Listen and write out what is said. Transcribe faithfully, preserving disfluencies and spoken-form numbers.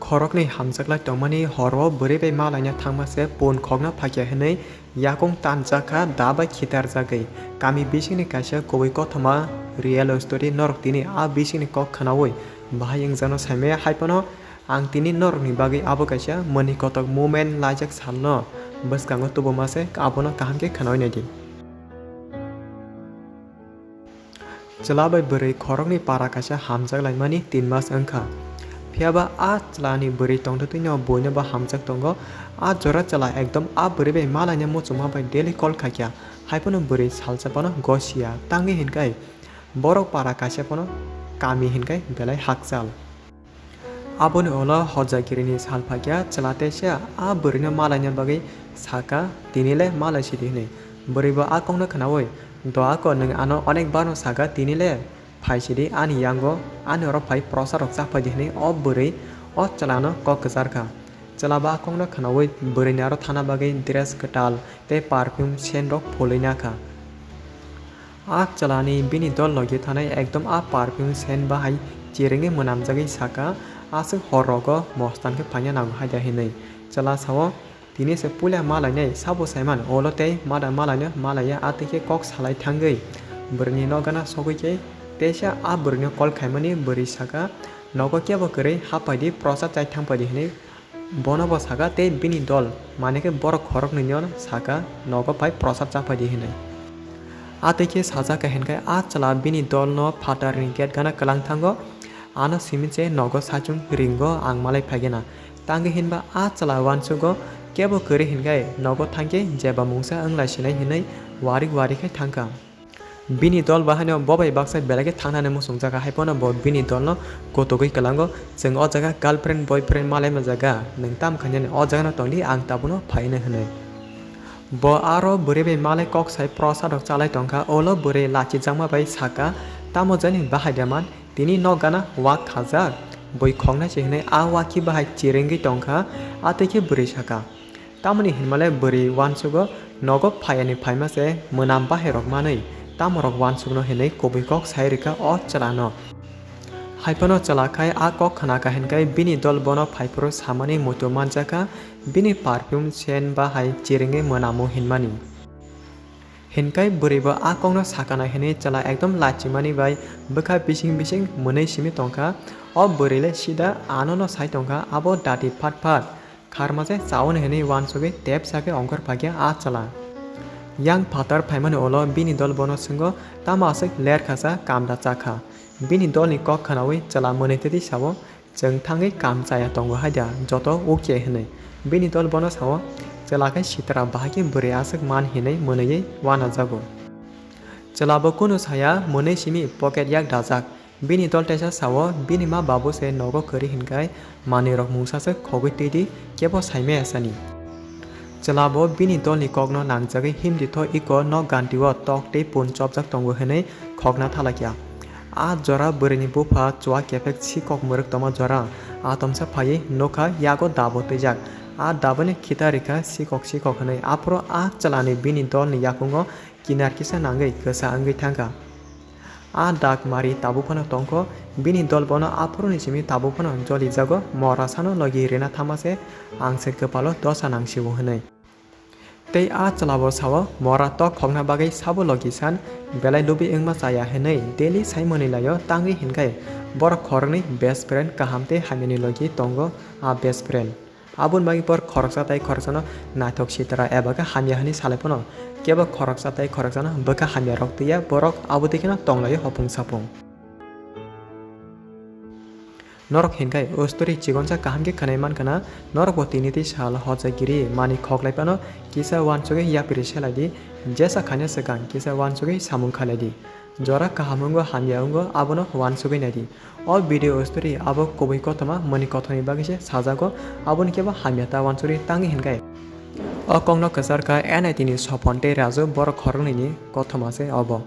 Khoroknwi hamjaklai tongmani horo bwrwi bai malaina thangma se pun khokna phaikha hwnwi yakung tanjakha da bai khitarjagwi. Kami bisingni kaisa kubui kothoma real story norok tini a bisingni kok khwnaui bahai wngjakno saimaya, haiphano ang tini norokni bagwi abo kaisa mwnwi kotok moment laijak salno bwskango tubuma se abono kaham khe khwnaui naidi. Chwla bai bwrwi khoroknwi para kaisa hamjak laimani tin mas wngkha. Phiyaba a chwlani bwrwi tongtwtwino buino bo hamjak tongo. A jora chwla ekdom a bwrwi bai malaina muchungma bai daily call khaikha. Haiphano bwrwi salsa phano gosiya. Tangwi hinkai borok para kaisa phano kami hinkai belai hakchal. Aboni ulo hojagirini sal phaikha, chwla teisa a bwrwino malaina bagwi sakha, "Tini le malai sidi," hwnwi. Bwrwi bo a kokno khwnaui, "Do ako nwng ano onek barno sakha, tini le phai sidi ani yango, ani oro phai prosa rok cha phaidi," hwnwi o bwrwi o chwlano kok kwcharkha. Chwla bo a kokno khwnaui bwrwini aro thana bagwi dress kwtal tei perfume scent rok phulwi nakha. A chwlani bini dol logi thanai ekdom a perfume scent bahai chirigwi mwnamjagwi sakha, "Aswk hor rogo mostan khe phaina nango hai da," hinwi. Chwla sao, "Tini se puila malainai, sabo saiman, olo tei mada malaino malaiya," a twi khe kok salai thangwi bwrwini nok gana sogwi khe teisa a bwrwino call khaimani bwrwi sakha, "Nogo kebo kwrwi haphaidi, prosad chai thangphaidi," hinwi. Bono bo sakha tei bini dol, mane khe borok khoroknwino sakha, "Nogo phai prosad chaphaidi," hinwi. A twi khe sajak kha hinkhe a chwla bini dolno phatarni gate gana kwlang thango, ano simi se nogo saichung ringo ang malai phaigena. Tangwi hinba a chwla uansugo kebo kwrwi hinkhe nogo thangkhe jeba mungsa wnglai sinai hinwi warik warik khai thangkha. Bini dol bahaino bo bai baksa belai khe thangnani muchungjak kha, hai phano bo bini dolno kotogwi kwlango, "Chwng o jaga girlfriend boyfriend malai ma jaga, nwng tam khainani o jagano tongdi, ang tabukno phaino," hwnwi. Bo aro bwrwi bai malai kok sai prosad rok chalai tongkha, ulo bwrwi lachijakma bai sakha, "Tamo jani bahai da man, tini nok gana wak khajak, bui khoknai se," hwnwi a wakhi bahai chirigwi tongkha, a twi khe bwrwi sakha. Tamoni hinmale bwrwi uansugo, "Nogo phaiani phaima se mwnam bahairok manwi tamorok uansukno," hinwi kubui kok sai rwkha o chwlano. Haiphano chwla khai a kok khna kha hinkai bini dol bono phaiphuru samani muitu manjakha, bini perfume scent bahai chirigwi mwnamo hinmani. Hinkai bwrwi bo a kokno sakana hinwi chwla ekdom lachimani bai bwkha bising bising mwnwi simi tongkha. O bwrwi le sida anono sai tongkha, abo dati phat phat. Kharma se chaui hinwi uansugwi tepsa khe ongkhor phaikha a chwla. Yang phatar phaimani ulo bini dol bono swngo, "Tamo aswk ler khasa, kamda chakha?" Bini dolni kok khwnaui chwla mwnwi twi sao, "Chwng thangwi kam chaya tongo hai da, joto okay," hinwi. Bini dol bono sao, "Chwla khe sitra, bahai khe bwrwi aswk man hinwi mwnwiwi uanajago." Chwla bo kunu saya, mwnwi simi pocket yak dajak. Bini dol teisa sao, bini ma babu se nogo kwrwi hinkai manwi rok mungsa se khogwi twi di, kebo saimaya sani. Chwla bo bini dolni kokno nangjagwi himdi tho iko nok ganti o tok tei pun chopjak tongo hinwi khokna thalakya. A jora bwrwini bupha chua kephek sikok mwrwk tongma jora, a tomsa phaiwi nokha yago dabo twijak. A daboni khita rikha sikok sikok hinwi, aphuru a chwlani bini dolni yakungo kinar kisa nangwi kwsa wngwi thangkha. A dak mari tabuk phano tongkho, bini dol bono aphuruni simi tabuk phano jolijago, mora sano logi rina thama se ang se kwpalo dosa nang sio hinwi. Tei a chwla bo sao, mora tok khokna bagwi sabo logi san, belai lubi wngma chaya hinwi daily sai mwnwi laio, tangwi hinkai borok khoroknwi best friend kaham tei hamyani logi tongo a best friend. Aboni bagwi borok khoroksa tai khoroksano naithok sitra eba khe hamya hwnwi salai phano, kebo khoroksa tai khoroksano bwkha hamya rok twiya, borok abo twi kheno tonglaio hopung sapung. Norok hinkai o story chigonsa kaham khe khwnai mankha na, norok bo tini tei sal hochagiri mani khoklai phano kisa uansugwi yapri selai di, jesa khaina swkang kisa uansugwi samung khalai di. Jora kaham wngo hamya wngo abono uansugwi nai di. O video story abo kubui kothoma mani kothomni bagwi se sajago, aboni kebo hamya ta uansugwi tangwi hinkai. O kokno kwchar kha N I T ni Sopon tei Raju, borok khoroknwi ni kothoma se obo.